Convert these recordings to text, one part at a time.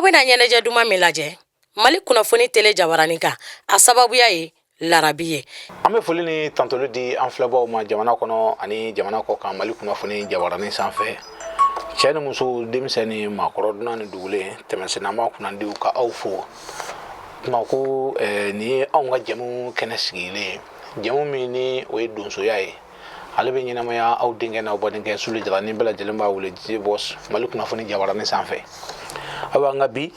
bɛna ɲɛnajɛ duman min lajɛ Mali kunnafoni tele jabaranin kan, a sababuya ye larabi ye. An bɛ foli ni tantoli di an filɛbaw ma jamana kɔnɔ ani jamana kɔ kan, Mali kunnafoni jabaranin sanfɛ. Cɛ ni muso, denmisɛn ni maakɔrɔ, dunan ni dugulen, tɛmɛsennama kunnandiw, ka aw fo tuma ko nin ye anw ka jɛmu kɛnɛ sigilen ye, jɛmu min ni o ye donsoya ye. Ale bɛ ɲɛnamaya aw denkɛ n'aw badenkɛ Sule Jara, ni bɛɛ lajɛlen b'a wele DJ Boss, Mali kunnafoni jabaranin sanfɛ. Ayiwa, nka bi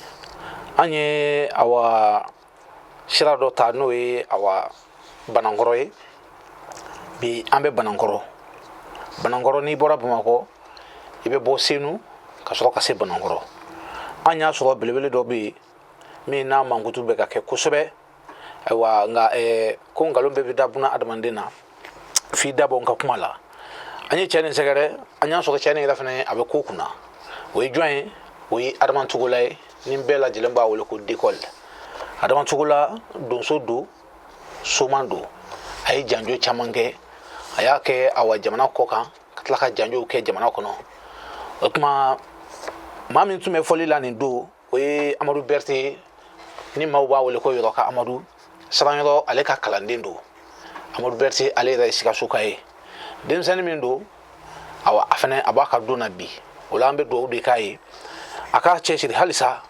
an ye awa sira dɔ ta, n'o ye awa Banankɔrɔ ye. Bi an bɛ Banankɔrɔ. Banankɔrɔ, n'i bɔra Bamakɔ, i bɛ bɔ Senu ka sɔrɔ ka se Banankɔrɔ. An y'a sɔrɔ belebele dɔ bɛ yen min n'a mankutu bɛ ka kɛ kosɛbɛ. Ayiwa, nka ko nkalon bɛɛ bɛ da buna adamaden na, f'i da bɔ n ka kuma la. An ye cɛ nin sɛgɛrɛ, an y'a sɔrɔ cɛ nin yɛrɛ fana a bɛ ko kunna. O ye jɔn ye? O ye Adama Togola ye, ni bɛɛ lajɛlen b'a wele ko Dekɔli. Adama Togola, donso don, soman don. A ye janjo caman kɛ, a y'a kɛ awa jamana kɔ kan, ka tila ka janjow kɛ jamana kɔnɔ. O tuma, maa min tun bɛ fɔli la nin don, o ye Amadu Berete, ni maaw b'a wele ko Yɔrɔka Amadu Saranyɔrɔ. Ale ka kalanden don. Amadu Berete, ale yɛrɛ ye Sikasoka ye. Denmisɛnnin min don, awa a fana a b'a ka don na bi. O la an bɛ dugawu de k'a ye, a k'a cɛsiri halisa.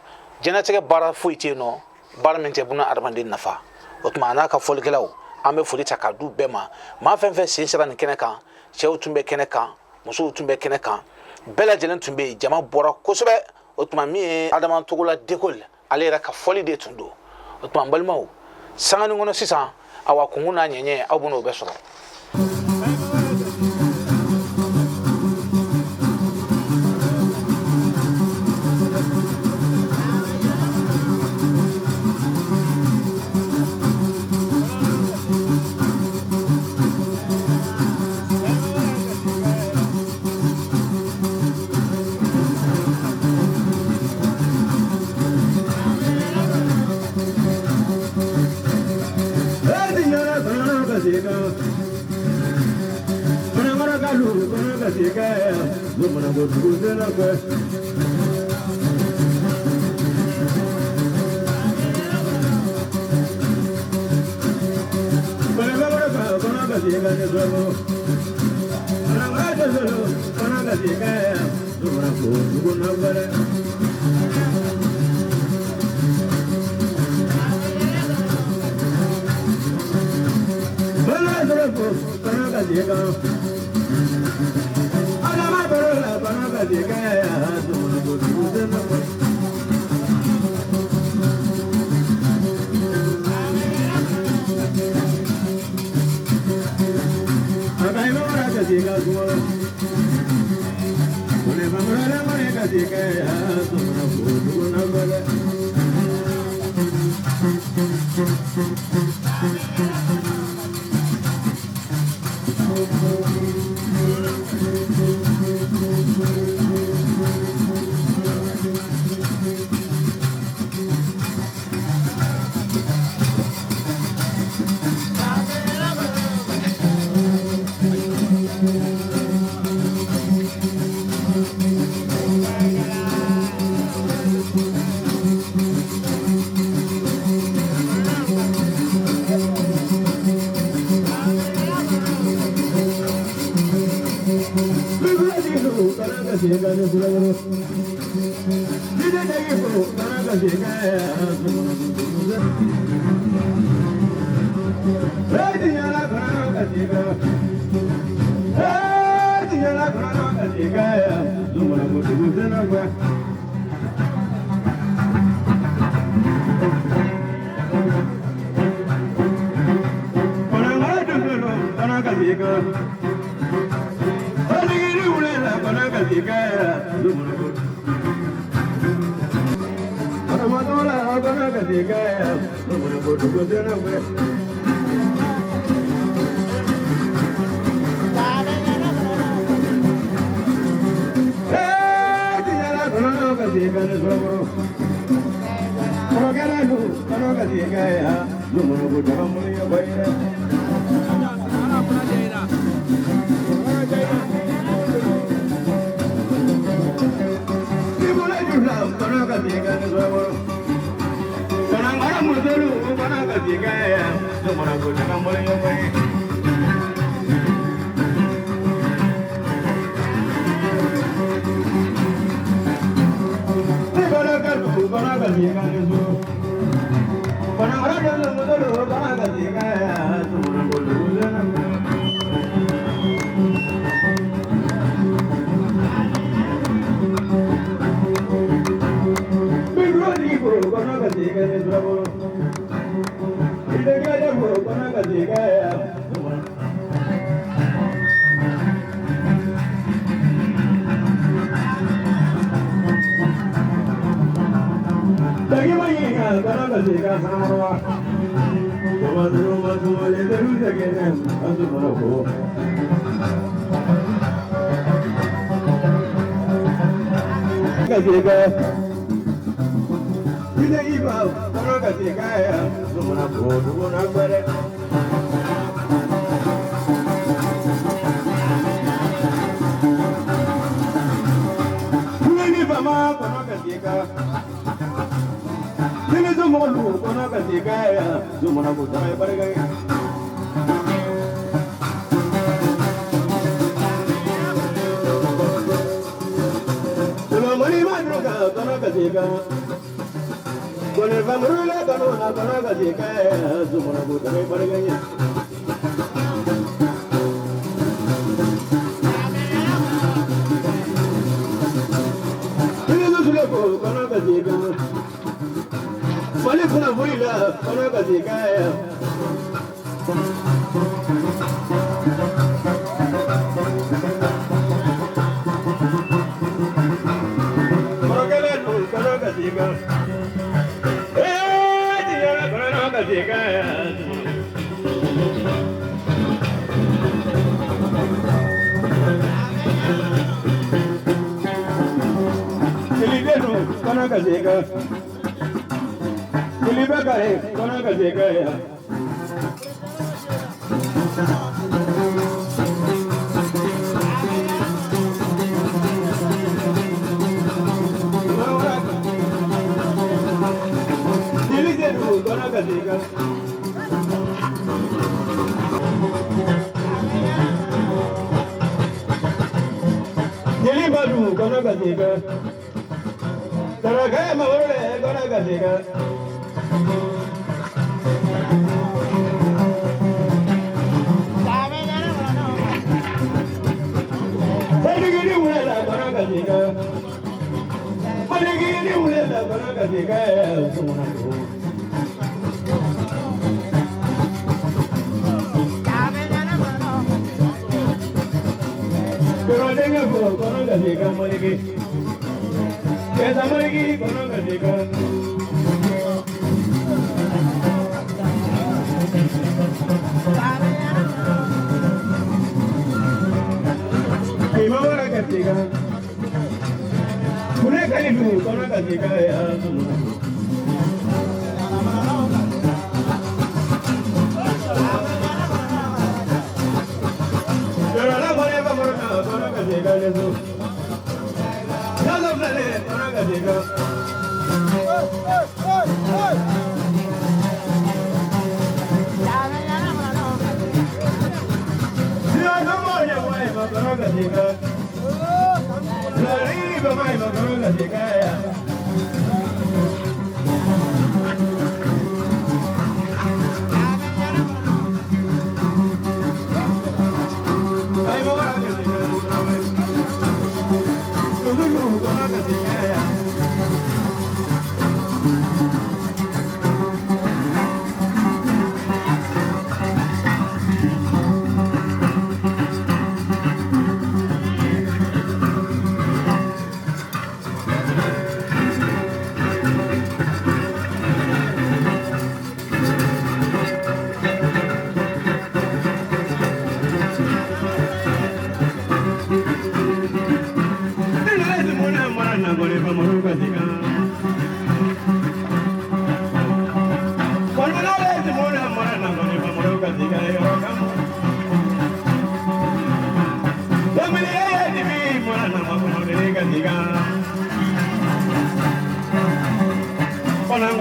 Diɲɛlatigɛ baara foyi tɛ yen nɔ, baara min tɛ buna adamaden nafa. O tuma, a n'a ka fɔlikɛlaw, an bɛ foli ta k'a d'u bɛɛ ma. Maa fɛn fɛn sen sera nin kɛnɛ kan, cɛw tun bɛ kɛnɛ kan, musow tun bɛ kɛnɛ kan, bɛɛ lajɛlen tun bɛ yen. Jama bɔra kosɛbɛ. O tuma, min ye Adama Togola Dekɔli, ale yɛrɛ ka fɔli de tun don. O tuma, n balimaw, sanganin kɔnɔ sisan, awa kunkun n'a ɲɛɲɛ, aw bɛn'o bɛɛ sɔrɔ.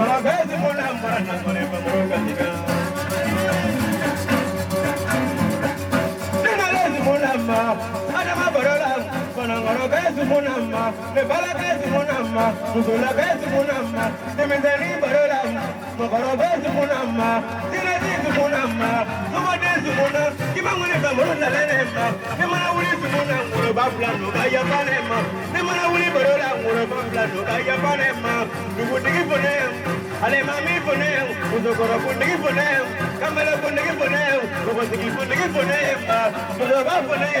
Mara Adama baro la kɔnɔnkɔrɔ bɛ sumuna ma ne bala bɛ sumuna ma musola bɛ sumuna ma denmisɛnnin baro la mɔgɔkɔrɔ bɛ sumuna ma dinɛti sumuna ma somaden sumuna i ma wuli ka muru nalen ne ma ne mana wuli sumuna ngoloba fila n'o ka yafa ne ma ne mana wuli baro la ngoloba fila n'o ka yafa ne ma dugutigi fo ne ale ma min fo ne musokɔrɔ kuntigi fo ne kamalen kuntigi fo ne npogotigi kuntigi fo ne ma musokɔrɔba fo ne.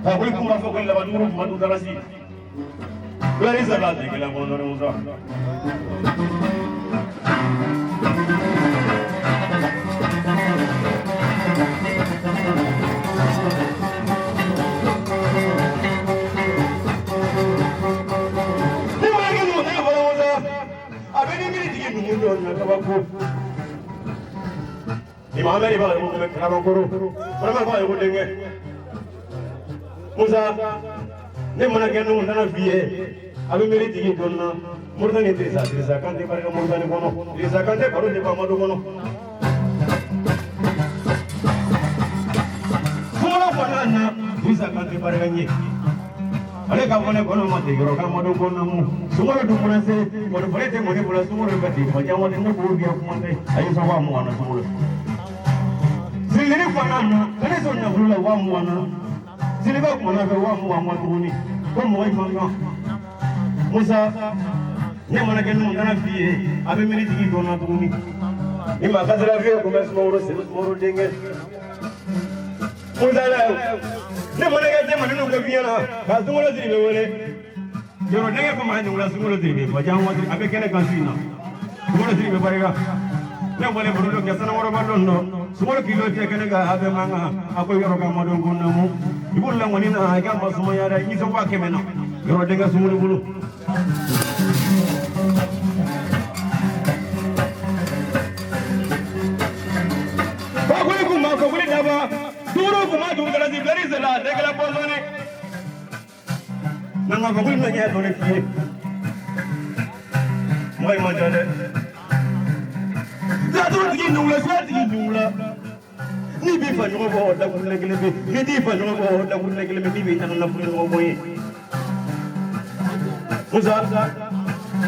Fakuli kuma fɔ ko laban duuru kuma du dalasi. Lari saba de kelen kɔnɔ Musa. Ni ma kɛ numu tɛ fɔlɔ Musa. A bɛ ni miiri jigin numu dɔ na kabako. Ni Mohamɛdi b'a ye ko mɛ karamɔgɔ Barama b'a ye ko denkɛ. Musa ne mana kɛ numu nana f'i ye a bɛ miiri jigin dɔɔnin na Moritani Dirisa Dirisa Kante barika Moritani kɔnɔ Dirisa Kante baro de b'Amadu kɔnɔ. Sunkalo kɔnɔna na Dirisa Kante barika ɲɛ ale ka fɔ ne kɔnɔ ma ten yɔrɔ k'Amadu ko namu sunkalo dun mana se mɔni fɔlɔ tɛ mɔni bolo sunkalo bɛ ten fɔ jan waati ne k'o biya kuma tɛ a ye sɔn 20,000 na sunkalo. Sirili kɔnɔna na ka ne sɔn nafolo la 20,000 na. Siliba kumana fɛ 20,000 ma tuguni ko mɔgɔ in man kan. Musa ne mana kɛ numu nana f'i ye a bɛ miiri jigin dɔn na tuguni. Ni maa kasira f'i ye ko n bɛ Sumaworo Sedu Sumaworo denkɛ. Musa la ne mana kɛ cɛmaninw ko f'i ɲɛna ka Sunkalo Sidibe wele. Yɔrɔ denkɛ ko maa ɲɔgɔn Sunkalo Sidibe fa jan waati a bɛ kɛnɛ kan su in na. Sunkalo Sidibe barika. Ne wale bolo kɛ sanakɔrɔba dɔn dɔ Sunkalo k'i lɔ cɛ kɛnɛ kan a bɛ mankan a ko yɔrɔ ka madɔn ko namu i bolo la ŋɔni na i ka masumaya dɛ i sɔn 500 na yɔrɔ denkɛ Sunkalo bolo. Fakoli kun ma fakoli daba duuru kun ma dugu galasi bilali sela a tɛ kɛla pɔsɔni. Na nka fakoli na ɲɛ dɔɔni f'i ye mɔgɔ in man ca dɛ. Laturu tigi nugula suya tigi nugula n'i b'i fa ɲɔgɔn bɔ dakuruɲɛ kelen bɛ n'i t'i fa ɲɔgɔn bɔ dakuruɲɛ kelen bɛ n'i b'i ta nafolo ɲɔgɔn bɔ ye. Musa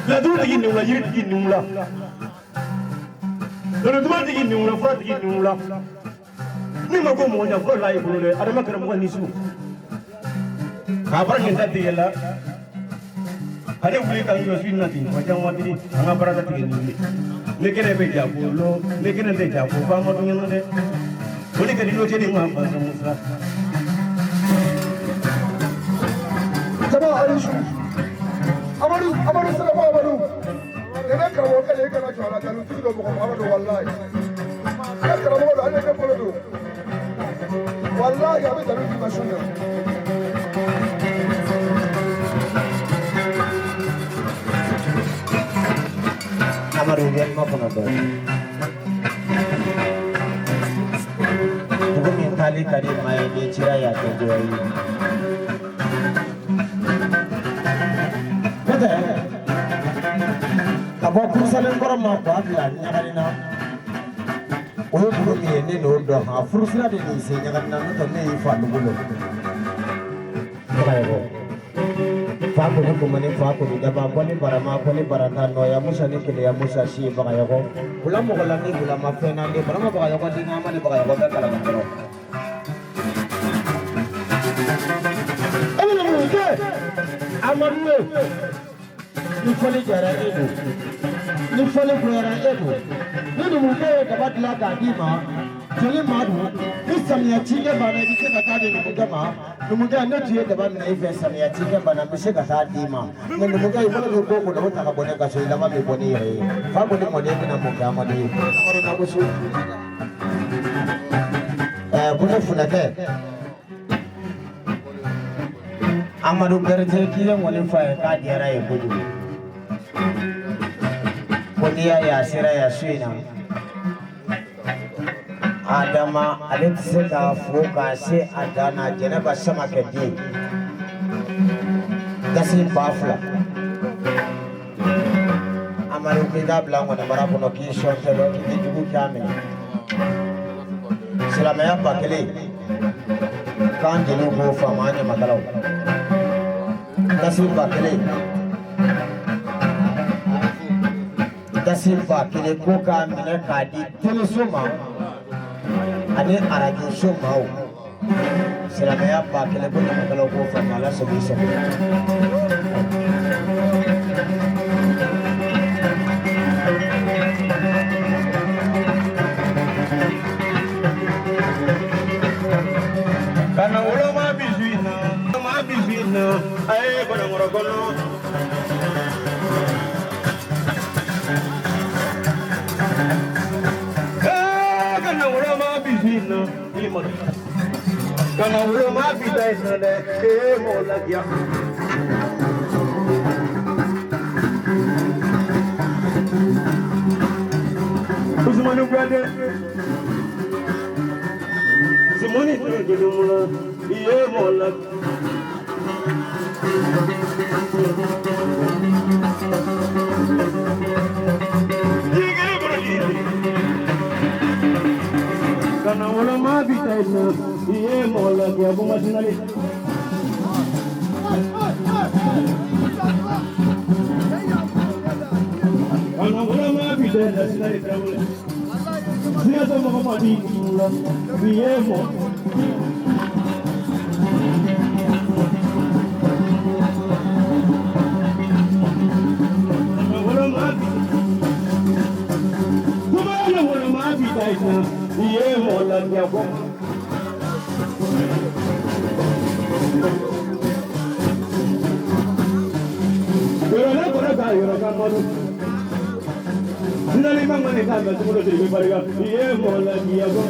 laturu tigi nugula yiri tigi nugula dɔnnitura tigi nugula fura tigi nugula n'i ma ko mɔgɔ ɲɛ fura la i bolo dɛ adama karamɔgɔ ni su k'a fara nin ta tigɛ la ale wuli ka jɔ su in na ten wa jan waati an ka baara tigɛ nin ye. Ne kɛnɛ bɛ jako lo ne kɛnɛ tɛ jako f'Amadu ɲɛna dɛ o de ka di n'o cɛ ni maa ba Musa. Jama Alisu Amadu Amadu Siraba Amadu ne bɛ karamɔgɔ kɛ de e kana jɔ a la nkalonti don mɔgɔ Amadu walayi ne karamɔgɔ don ale ne bolo don walayi a bɛ dalu d'i ma su in na. Amadu bɛ ma kɔnɔ dɔɔnin. Dugu min taali ka di maa ye n'i cira yan tɛ diya i ye. N'o tɛ ka bɔ kurusalenkɔrɔ ma k'a bila ɲagali na o ye dugu min ye ne n'o dɔn han furusira de nin se ɲagali na n'o tɛ ne y'i fa dugu lɔ. Fa kɔni kumani fa kɔni daba kɔni barama kɔni baranta nɔya Musa ni keleya Musa si ye Bagayɔgɔ wula mɔgɔ la ni wula ma fɛn na ni barama Bagayɔgɔ di n'an ni Bagayɔgɔ bɛ kalabankɔrɔ. E bɛ mun kɛ Amadu ye ni fɔli jɛra e don ni fɔli goyara e don ni numukɛ ye daba dilan k'a d'i ma joli maa don ni samiya cikɛ banna i bɛ se ka taa di numukɛ ma. Numukɛ ne tun ye daba minɛ i fɛ samiya cikɛ banna n bɛ se ka taa d'i ma nka numukɛ i bolo bɛ ko o ko la o ta ka bɔ ne ka so i laban bɛ bɔ n'i yɛrɛ ye fa ko ni mɔden bɛna mun kɛ Amadu ye Amadu na gosi ɛɛ ko ne funɛkɛ Amadu Berete k'i ye ŋɔni f'a ye k'a diyara ye kojugu ko n'i y'a ye a sera yan su in na Adama ale tɛ se k'a fo k'a se a dan na Jɛnɛba Samakɛ den gasi 2000 Amadu k'i k'a bila ŋɔnimara kɔnɔ k'i sɔn tɛ dɔn k'i tɛ jugu k'a minɛ silamɛya 1000 k'an jeliw k'o faamu an ɲamakalaw gasi 1000 gasi 1000 ko k'a minɛ k'a di teleso ma ani arajoso maaw silamɛya 1000 ko ɲamakalaw k'o faamu ala sago i sago. Kana woloma bi su in na na a ye Banankɔrɔ kɔnɔ. Kana woloma bi na i ma kana woloma bi da in na dɛ ee mɔgɔ lafiya. Usumani Kuyate Simoni Tɛnɛ i ye mɔgɔ lafiya. Kana woloma bi da in na i ye mɔgɔ lafiya ko masinali. Kana woloma bi da in na sinali tarawele. Sikaso mɔgɔ ma di la i ye mɔgɔ. Kana woloma bi kuma kana woloma bi da in na i ye mɔgɔ lafiya ko. Yɔrɔ ne kɔrɔ k'a yɔrɔ ka malo. Sinali ma ŋani k'a mɛ sukolo siri bɛ barika i ye mɔgɔ lafiya ko.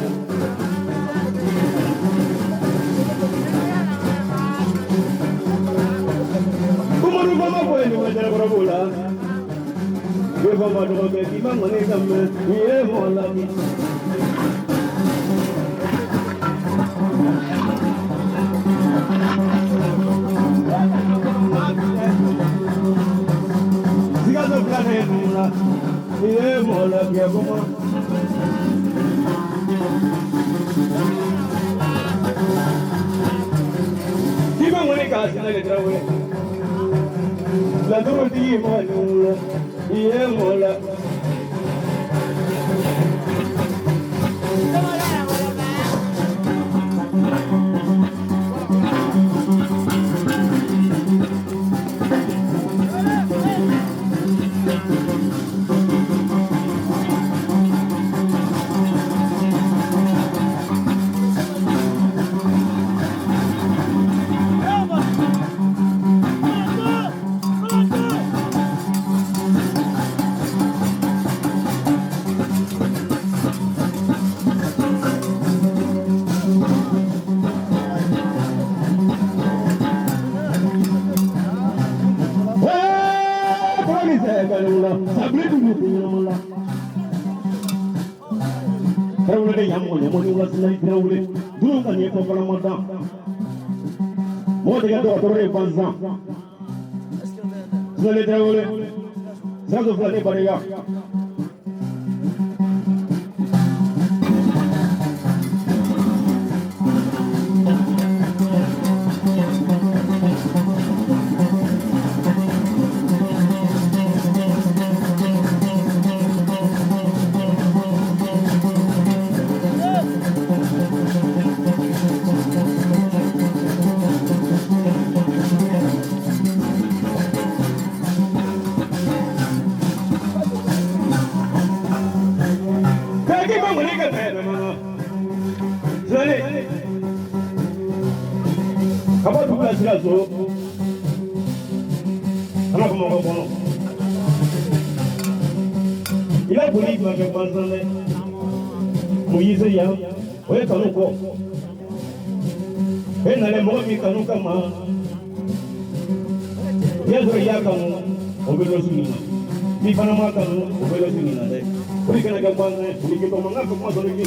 Umaru Fama ko ye nin ma jalakɔrɔ b'o la. I Fama dɔgɔkɛ k'i ma ŋani ka mɛn i ye mɔgɔ lafiya. Sikaso fila de ye ninnu la i ye mɔgɔ lafiya ko ma. K'i ma ŋani k'a sinali tarawele. Laturu-tigi ma ninnu la i ye mɔgɔ lafiya. Mɔgɔ tɛ kɛ dɔgɔtɔrɔ ye gansan. Sinali Tarawele, Sikaso fila ne barika. Ka bɔ dugu la Sikaso ka na Bamakɔ kɔnɔ. I ka boli ma kɛ gansan dɛ. Mun y'i se yan o ye kanu kɔ. E nalen mɔgɔ min kanu kama i y'a sɔrɔ i y'a kanu o bɛ dɔ su nin na. N'i fana m'a kanu o bɛ dɔ su nin na dɛ. O de kana kɛ gansan ye. O de kɛ kɔmɔ n ka kuma dɔɔni bi.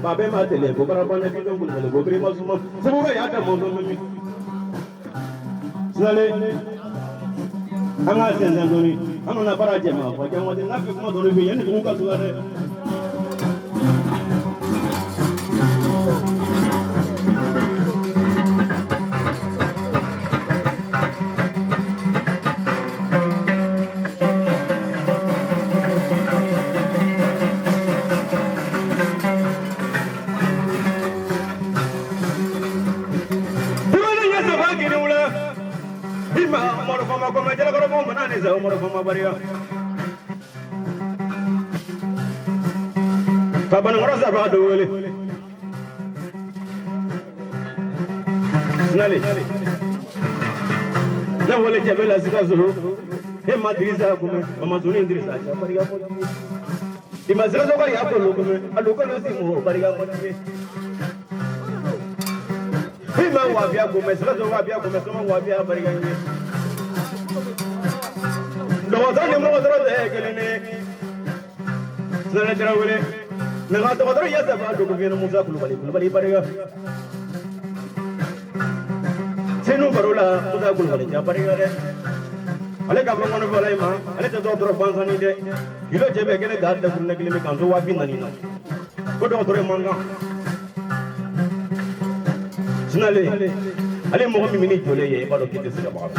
Babɛ ma tɛlɛ ko barabana bi dɔn kulubali ko birima suma sabu y'a da mɔzɔn min sinale an ka sɛnsɛn dɔɔni an nana baara jɛ ma fɔ jɛn n'a fɛ kuma dɔɔni bɛ yen yanni dugu ka surunya dɛ. Umaru Fama kɔmɛ jalakɔrɔ mɔgɔ mana ni sa Umaru Fama bariya ka Banankɔrɔ Safa do wele Sinali ne wele cɛ bɛ la Sikaso e ma Dirisa kunbɛn Mamasuni Dirisa cɛ barika fɔ i ma Sikaso ka ya kolo kunbɛn a kolo si mɔgɔ barika fɔ i ma wabiya kunbɛn Sikaso wabiya kunbɛn soma wabiya barika ɲɛ dɔgɔtɔrɔ ni mɔgɔtɔrɔ tɛ kelen ye Sinali Tarawele ne ka dɔgɔtɔrɔ ya Safa do kunbɛn Musa Kulubali Kulubali barika Senu baro la Musa Kulubali ja barika dɛ ale ka fɔ kɔnɔ fɔlɔ in ma ale tɛ dɔgɔtɔrɔ gansanni dɛ kilo cɛ bɛ kelen ga dakuruɲɛ kelen bɛ kanso 40,000 na ko dɔgɔtɔrɔ ye man kan Sinali ale mɔgɔ min bɛ ni jɔlen ye i b'a dɔn k'i tɛ se ka baga.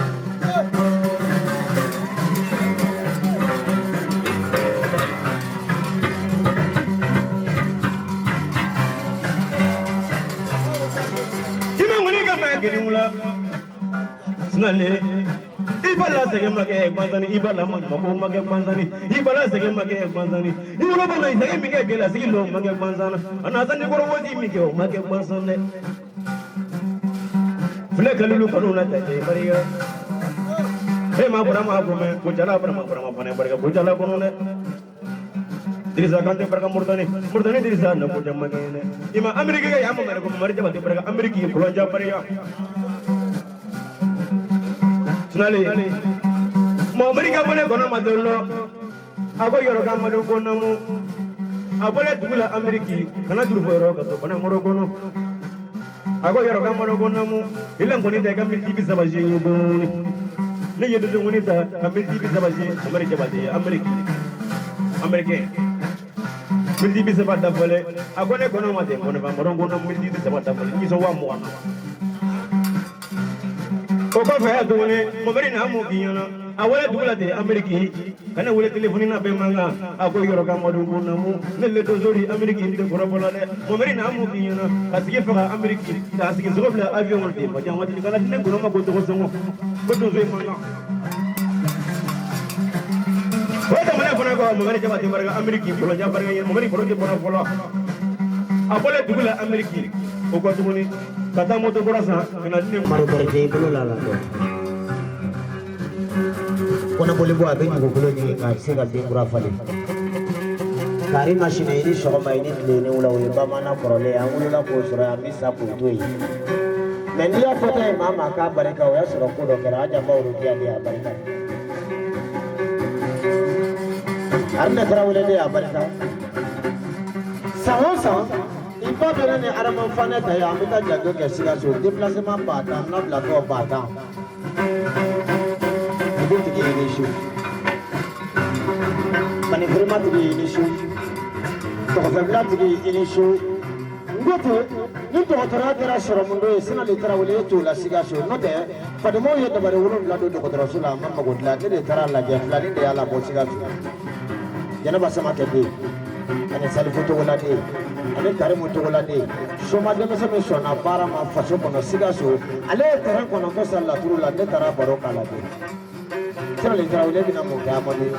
Sinali i b'a la sɛgɛn ma kɛ gbansanni i b'a la maɲumako ma kɛ gbansanni i b'a la sɛgɛn ma kɛ gbansanni i wolo b'a la sɛgɛn min kɛ gɛlɛya lɔ ma kɛ gbansan na a na sanni kɔrɔ waati min kɛ o ma kɛ gbansan dɛ filɛ kalilu kanu na tɛ barika e ma Burama kunbɛn ko jala Burama Burama fana barika ko jala kɔnɔ dɛ Dirisa Kante barika Murutani Murutani Dirisa na ko jama kɛ dɛ i ma Ameriki kɛ yan ma mɛrɛ ko Mamari Jabate barika Ameriki kolonja barika Sinali Mamari ka bɔlen kɔnɔ ma don lɔ a ko yɔrɔ ka madu ko namu a bɔlen dugu la Ameriki kana juru fɔ yɔrɔ ka to Banankɔrɔ kɔnɔ a ko yɔrɔ ka madu ko namu i la nkɔni ta i ka militi 30 seegin dɔɔni ne ye dusukuni ta ka militi 30 seegin Mamari Jabate Ameriki Américain militi 30 dafalen a ko ne kɔnɔ ma ten kɔnɔ fa mɔrɔ ko militi 30 dafalen n sɔn 20,000 na o kɔfɛ ya tuguni Mamari n'a mun k'i ɲɛna a wele dugu la ten Ameriki ka ne wele telefɔni na bɛɛ man kan a ko yɔrɔ ka madu ko namu ne le dosori Ameriki n tɛ kɔrɔbɔ la dɛ Mamari n'a mun k'i ɲɛna ka sigi faga Ameriki k'a sigi sogo bila avion kɔnɔ ten fajan waati kana ne kɔnɔ ma ko tɔgɔ sɔngɔ ko donso in man kan o tɛmɛnen fana kɔ Mamari Jabate barika Ameriki kɔlɔnja barika ye Mamari kɔrɔ tɛ bɔra fɔlɔ a bɔlen dugu la Ameriki o kɔ tuguni ka taa moto kura san ka na di ne ma. Maro Berete i bolo la la dɔn kɔnɔboli bɔ a bɛ dugukolo ɲini k'a bɛ se ka den kura falen kari masina i ni sɔgɔma i ni tile i ni wula o ye bamanan kɔrɔlen an wolola k'o sɔrɔ yan an bɛ sa k'o to yen mɛ n'i y'a fɔtɔ ye maa maa k'a barika o y'a sɔrɔ ko dɔ kɛra a janfa worokiya de y'a barika Haruna Tarawele de y'a barika san o san i ba bɛ ne ni Adama Fanɛ ta ye an bɛ taa janto kɛ Sikaso déplacement 10,000 nabilatɔ 10,000 dugutigi i ni su manifirima tigi i ni su tɔgɔfɛnbila tigi i ni su n ko ten ni dɔgɔtɔrɔya kɛra sɔrɔmundo ye Sinali Tarawele e t'o la Sikaso n'o tɛ Fademaw ye dabari 7 don dɔgɔtɔrɔso la a ma mago dilan ne de taara lajɛ filanin de y'a labɔ Sikaso Jɛnɛba Samakɛ den ani Salifu Togola den ani Karimu Togola den soma denmisɛn min sɔnna baara ma faso kɔnɔ Sikaso ale ye terrain kɔnɔntɔn san laturu la ne taara baro k'a la den Sinali Tarawele bɛna mun kɛ Amadu ye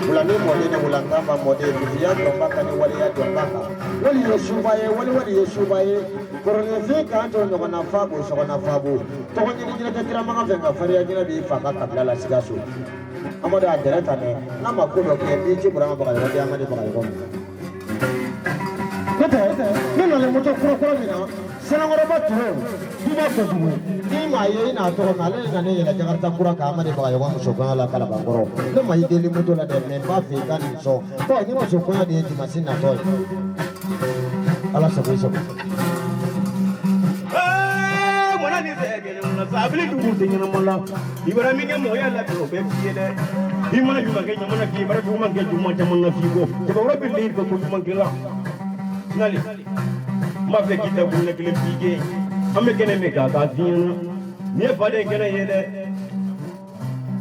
wulani mɔden ni wulantanba mɔden bibiya dɔnba kan ni waleya dɔnba kan wali ye suba ye wali wali ye suba ye kɔrɔlenfin k'an to ɲɔgɔn na fa bo sɔgɔna fa bo tɔgɔ ɲini jinɛ tɛ tiramagan fɛ nka farinya jinɛ b'i fa ka kabila la Sikaso Amadu a dɛrɛ ta dɛ n'a ma ko dɔ kɛ n'i ci Burama Bagayɔgɔ di Amadu Bagayɔgɔ ma n'o tɛ ne nalen moto kura kura min na Sanankɔrɔba Ture duba kojugu n'i m'a ye i n'a tɔgɔ mɛn ale de nana yɛlɛ Jakarta kura kan Amadu Bagayɔgɔ muso kɔɲɔ la Kalabankɔrɔ ne ma i deli moto la dɛ mɛ n b'a fɛ i ka nin sɔn bawo ni muso kɔɲɔ de ye dimansi natɔ ye Ala sago i sago. Sabili dugu tɛ ɲɛnama la i bara min kɛ mɔgɔya la bi o bɛ f'i ye dɛ i mana ɲuman kɛ ɲamana k'i bara juguman kɛ juguman caman na f'i kɔ cɛbakɔrɔ bɛ len kɛ ko ɲuman kɛ la Sinali n b'a fɛ k'i ta kuruɲɛ kelen f'i ye an bɛ kɛnɛ min kan k'a f'i ɲɛna nin ye faden kɛnɛ ye dɛ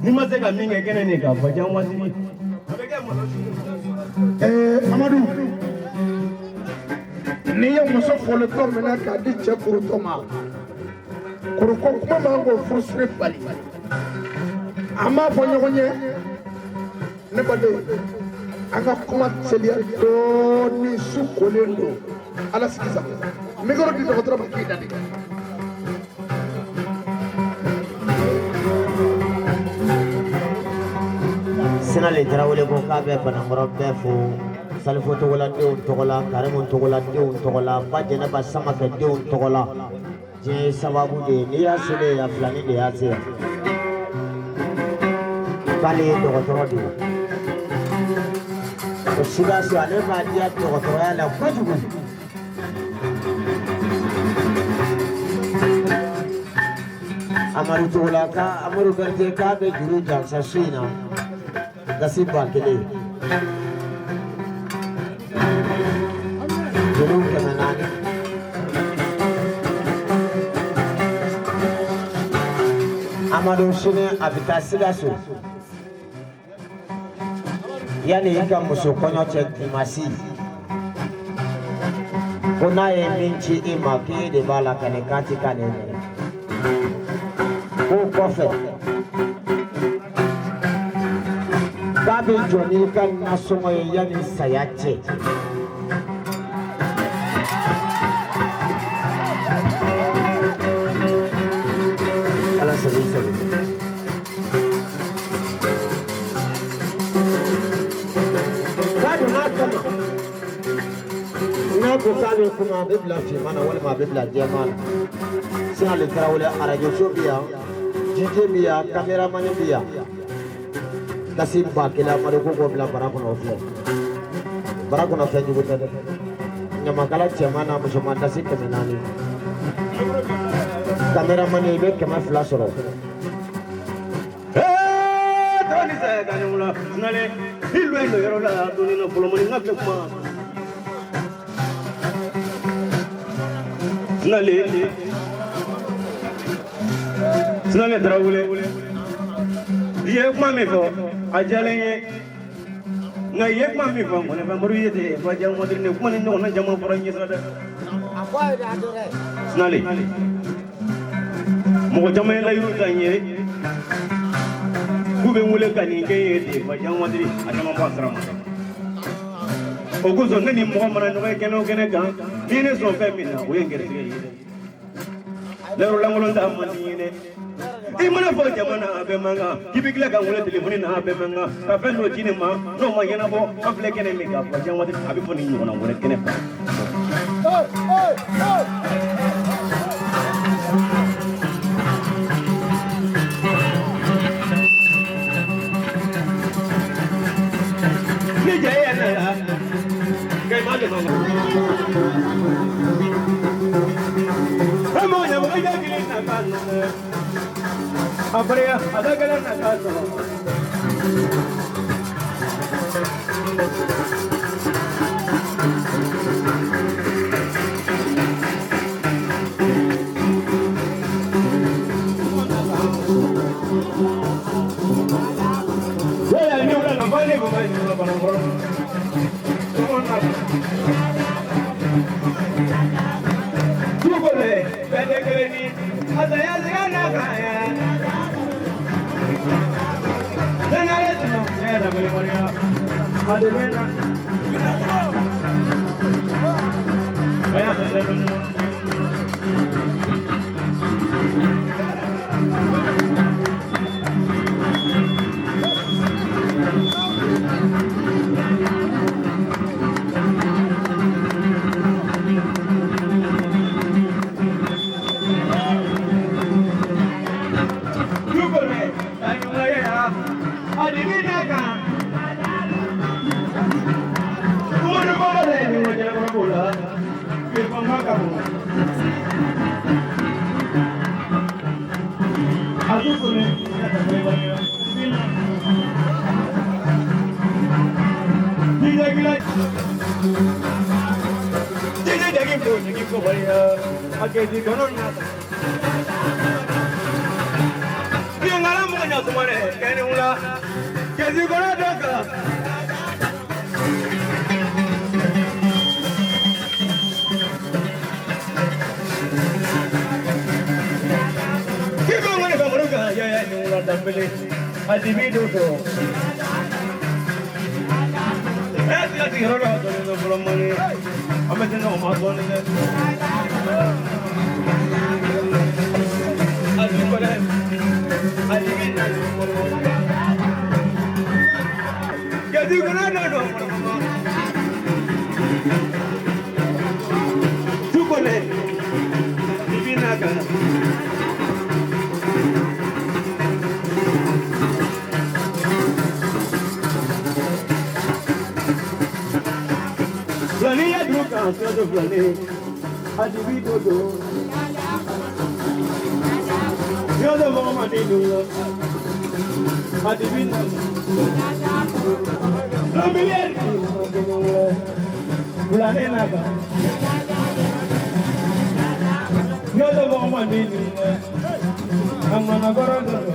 n'i ma se ka min kɛ kɛnɛ nin kan fajan waati a bɛ kɛ malo Amadu n'i ye muso folitɔ minɛ k'a di cɛ kurutɔ ma kuruko kuma man k'o furusiri bali. An b'a fɔ ɲɔgɔn ye, ne baden, an ka kuma teliya dɔɔni, su kolen don. Ala sigi sago. Micro di dɔgɔtɔrɔ ma k'i da de. Sinali Tarawele ko k'a bɛ Banankɔrɔ bɛɛ fo, Salifo Togoladenw tɔgɔ la, Karimu Togoladenw tɔgɔ la, Ba Jɛnɛba Samakɛdenw tɔgɔ la. Diɲɛ ye sababu de ye, n'i y'a selen yan, filani de y'a se yan. K'ale ye dɔgɔtɔrɔ de ye. O Sikaso ale b'a diya dɔgɔtɔrɔya la kojugu. Amadu Togola ka Amadu Berete k'a bɛ juru jansa su in na. Gasi 1000. Juru 400. Amadu sini a bɛ taa Sikaso. Yanni i ka muso kɔɲɔ cɛ dimasi. Ko n'a ye min ci i ma k'e de b'a la ka nin k'a ti k'ale minɛ. K'o kɔfɛ k'a bɛ jɔ n'i ka nasɔngɔ ye yanni saya cɛ. Ala sago i sago. K'a donna a kama. N'a ko k'a bɛ kuma, a bɛ bila finman na walima a bɛ bila jɛman na. Sinali Tarawele arajo so bɛ yan, DJ bɛ yan, caméraman bɛ yan. Gasi 1000 Amadu ko k'o bila bara kɔnɔ, o filɛ. Bara kɔnɔ fɛn jugu tɛ dɛ. Ɲamakala cɛman n'a musoman dasi 400. Caméraman i bɛ 200 sɔrɔ. Dɔɔni sɛ ka ɲɔgɔn la, sinale, i lu ye yɔrɔ la, doni na fɔlɔ mɔni n ka filɛ kuma. Sinale, Sinale Tarawele, i ye kuma min fɔ, a diyalen n ye. Nka i ye kuma min fɔ, nkɔnɛ fɛn mori ye ten, fa diya mɔdiri ne kuma ni ɲɔgɔnna caman fɔra n ɲɛ sira dɛ. Sinale, mɔgɔ caman ye layiru ta n ye, k'u bɛ n wele ka nin kɛ n ye ten, fa diya mɔdiri, a caman bɔ a sira ma. O kosɔn ne ni mɔgɔ mana ɲɔgɔn ye kɛnɛ o kɛnɛ kan, n'i ye ne sɔn fɛn min na, o ye n gɛrɛsɛgɛ ye dɛ. Layiru lankolon t'a man di n ye dɛ. I mana fɔ jama na a bɛɛ man kan, k'i bɛ tila ka n wele telefɔni na a bɛɛ man kan, ka fɛn dɔ ci ne ma n'o ma ɲɛnabɔ, an filɛ kɛnɛ min kan, fa diya mɔdiri, a bɛ fɔ nin ɲɔgɔnna wɛrɛ kɛnɛ kan. Ni jɛ ye ne la, kɛ ma dɛmɛ. Fɛn m'o ɲɛmɔgɔ kelen na ka nɔgɔ. A fariya, a da gɛlɛn na ka sɔrɔ. Yaya ni wula na ba ne ba ni wula bana kɔrɔ. Dugukolo bɛɛ tɛ kelen ni a saya siga na kan ye. Sangare tunu ne yɛrɛ bɛ waleya. A de bɛ na. A y'a fɛ bɛ na. Dugukolo a ɲuman ye ya. A de bɛ na kan. Kumadu bɔra de ni wajɛ kɔrɔ la. K'i fanga ka bon. A dugukolo ne yɛrɛ bɛ waleya. DJ jagi ko jagi ko baliya. A kɛ di kɔnɔ na. Biengala mɔgɔ ɲa suma dɛ, kɛnɛ wula. Kɛsi kɔnɔ dɔ kan. K'i ko ŋɔni ka muru kan, ya ya ni wula danbele. Adibi dodo. Eh, tiga tiga orang tu ni belum mani. Ame tengok rumah tu ni. Adibi pada. Adibi nani. Jadi kena dodo. Tukone. Adibi naga. Flani, Adibi dodo. Yodo mama di dulu. Adibi nana. Lambilier. Flani naga. Yodo mama di dulu. Amana goro dodo.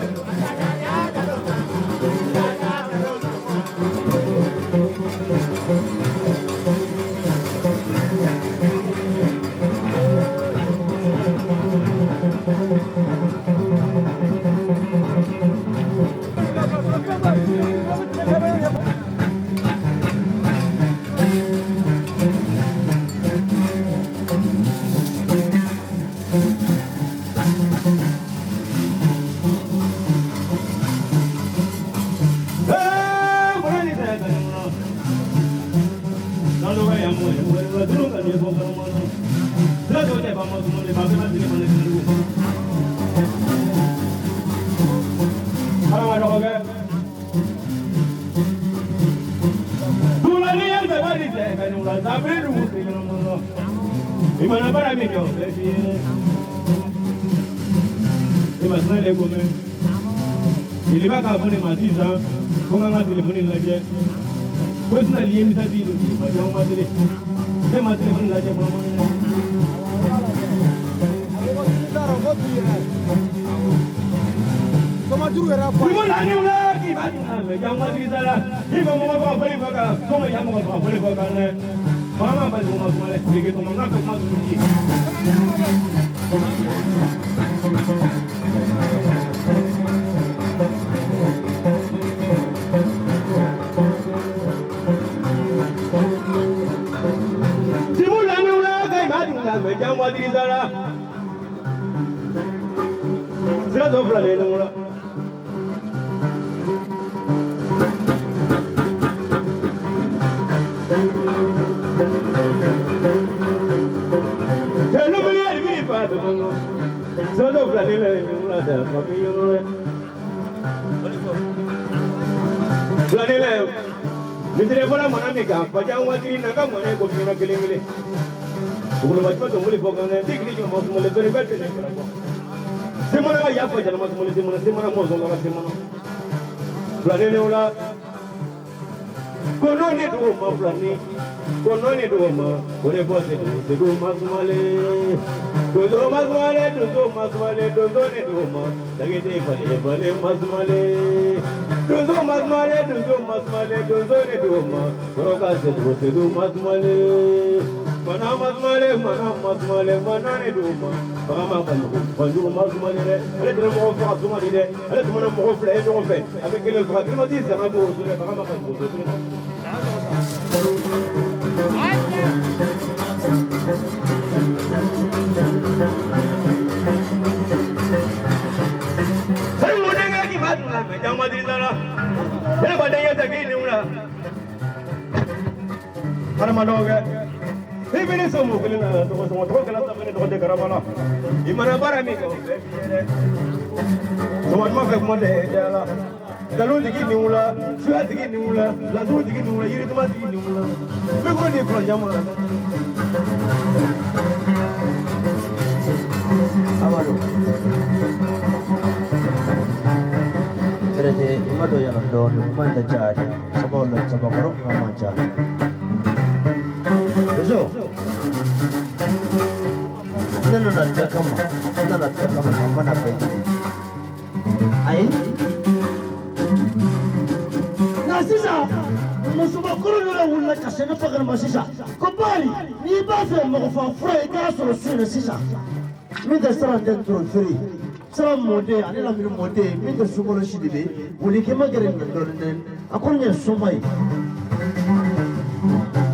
Sira mɔden ale lamini mɔden min tɛ sunkalo si de bɛ wuli k'i ma gɛrɛ nin dɔɔnin dɛ a ko nin ye soma ye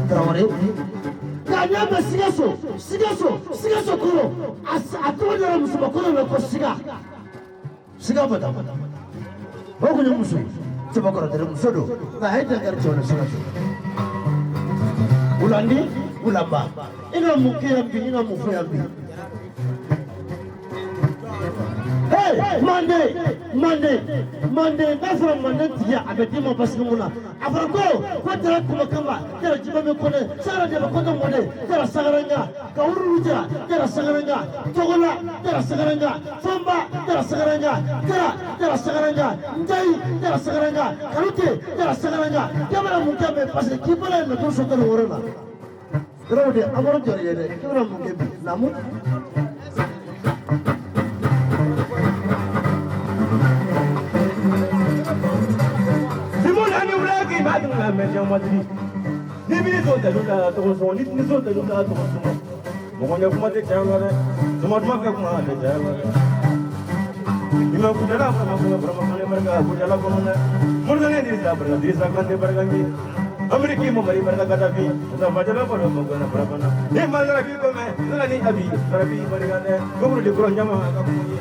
Tarawele nka n'i y'a mɛn Sikaso Sikaso Sikaso kɔrɔ a tɔgɔ dara musoba kɔrɔ la ko Sika Sika Bata o kun ye muso ye cɛbakɔrɔ tɛ dɛ muso don nka a ye dankari cɛw la Sikaso wulandi wulaba i na mun kɛ yan bi i na mun fɔ yan bi. Hey, mande mande mande n'a fɔra mande tigiya a bɛ d'i ma parce que mun na a fɔra ko jara kuma kama jara jibami kɔnɛ sagara jaba kɔnɛ mɔne jara sagaranga ka wururu jara jara sagaranga togola jara sagaranga fanba jara sagaranga jara jara sagaranga njayi jara sagaranga kanute jara sagaranga k'i bɛna mun kɛ mɛ parce que k'i bɔra yen laturu so 16 la yɔrɔ de Amadu Jara ye dɛ k'i bɛna mun kɛ bi naamu. Ni b'i so dalu la tɔgɔ sɔngɔ ni t'i so dalu la tɔgɔ sɔngɔ mɔgɔ ɲɛ kuma tɛ caya la dɛ tuma tuma fɛ kuma tɛ caya la dɛ i ma kujala fana kuma barama kane barika kujala kɔnɔ dɛ Mauritanie Dirisa barika Dirisa Kante barika nji Ameriki Mamari barika Kadafi Mustafa Jalo baro mɔgɔ barabana ni ma larabi ko mɛ nana ni abi larabi barika dɛ gomuru de kɔrɔ ɲama ka kuma ye.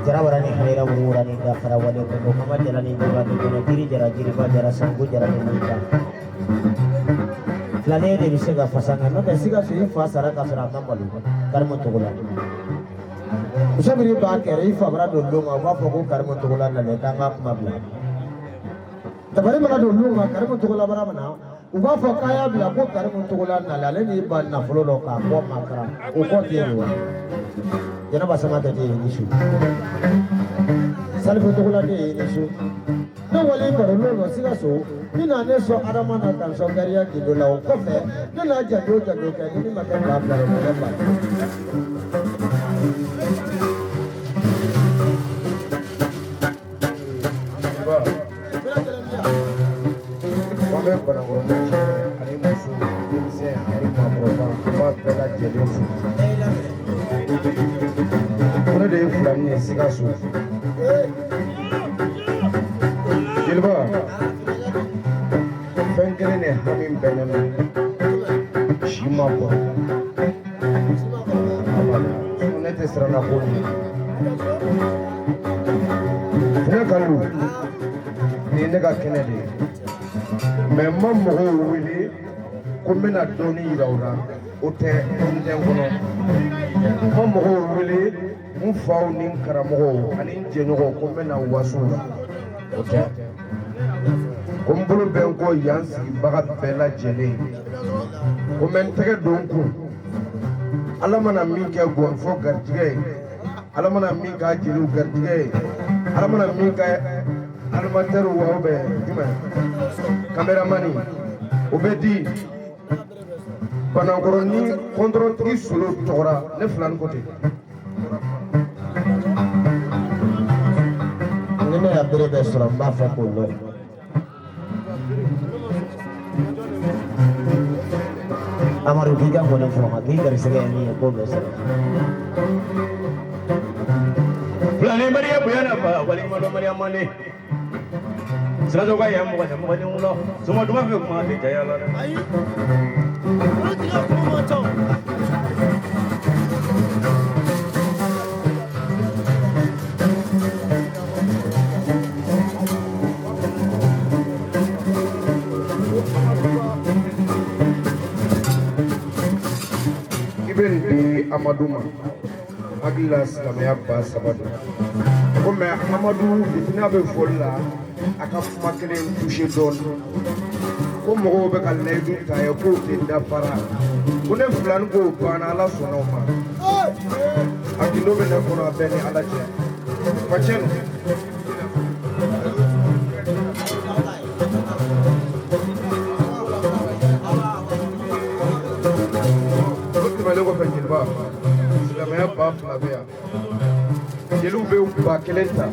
Jara ni hayra wura ni gafara wale ko kama jara ni dura ni kono jiri jara jiriba jara sangu jara ni mulka filane de bɛ se ka fasa nka n'o tɛ Sikaso i fa sara ka sɔrɔ a ma malo Karimu Togola muso min b'a kɛrɛ i fa bara don lon kan u b'a fɔ ko Karimu Togola nalen k'an ka kuma bila tabali mana don lon kan Karimu Togola bara mana u b'a fɔ k'a y'a bila ko Karimu Togola nalen ale n'i ba nafolo dɔ k'a kɔ makara o kɔ tɛ yen wa Jɛnɛba Samakɛ tɛ yen ni su Salifu Togola tɛ yen ni su ne wale baro lon dɔ Sikaso ni na ne sɔn Adama na ka n sɔn gariya gindo la o kɔfɛ ne n'a janjo janjo kɛ ni ne ma kɛ 2000 ye o ma kɛ ba ye. An bɛ Banakɔrɔni cɛ ani muso denmisɛn ani maakɔrɔba an b'a bɛɛ lajɛlen fo. Ko ne de ye filani ye Sikaso. Jeliba fɛn kelen de hami bɛ ne na si ma kɔrɔ abada ne tɛ siran na ko ɲɛ. Funɛ Kalilu nin ye ne ka kɛnɛ de ye mɛ n ma mɔgɔw wele ko n bɛna dɔɔnin yira u la o tɛ n tɛ n kɔnɔ n ma mɔgɔw wele n faw ni n karamɔgɔw ani n jɛɲɔgɔnw ko n bɛna waso la o tɛ ko n bolo bɛ n kɔ yan sigibaga bɛɛ lajɛlen ko n bɛ n tɛgɛ don n kun Ala mana min kɛ gɔnifɔ garijɛgɛ ye Ala mana min k'a jeliw garijɛgɛ ye Ala mana min kɛ animatɛriw wa bɛ jumɛn kameramani o bɛ di Banakɔrɔni kɔntɔrɔtigi solo tɔgɔra ne filani ko ten. Ni ne ya bere bɛɛ sɔrɔ n b'a fɔ k'o lɔ. Amadu k'i ka nkɔni fɔ ma k'i garisɛgɛ ye min ye k'o bɛ sɔrɔ. Filani Mariya bonya na fa walima dɔ Mariya mande Sikaso ka yan mɔgɔ tɛ mɔgɔ den wolo soma duman fɛ kuma tɛ caya la dɛ. Ayi olu tigi ka kuma man ca o. I bɛ nin di Amadu ma hakili la silamɛya 3000 don ko mɛ Amadu depuis n'a bɛ fɔli la a ka kuma kelen touché dɔɔnin ko mɔgɔw bɛ ka layidu ta ye k'o tɛ dafara ko ne filani k'o banna Ala sɔnna o ma a gindo bɛ ne kɔnɔ a bɛɛ ni Ala cɛ facɛ o tɛmɛnen kɔfɛ jeliba silamɛya 2000 bɛ yan jeliw bɛ 1000 ta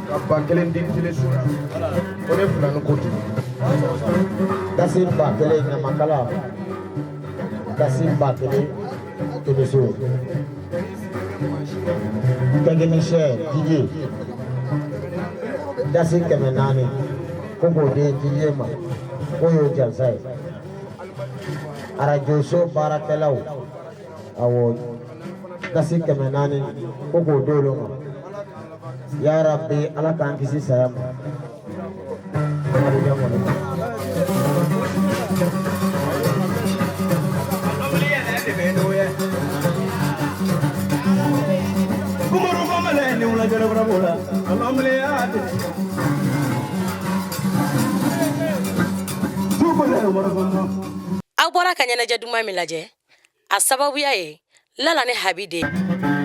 ka 1000 di teleso la ko ne filani ko ten. Dasi 1000 ɲamakala dasi 1000 Kɛmɛso technicien Didier, dasi 400 ko k'o di Didier ma, k'o y'o jansa ye. Arajoso baarakɛlaw, awɔ, dasi 400 ko k'o d'olu ma. Ya Rabbi, Ala k'an kisi saya ma. Amadu Jaŋɔni. Aw bɔra ka ɲɛnajɛ duman min lajɛ, a sababuya ye Lala ni Habi de ye.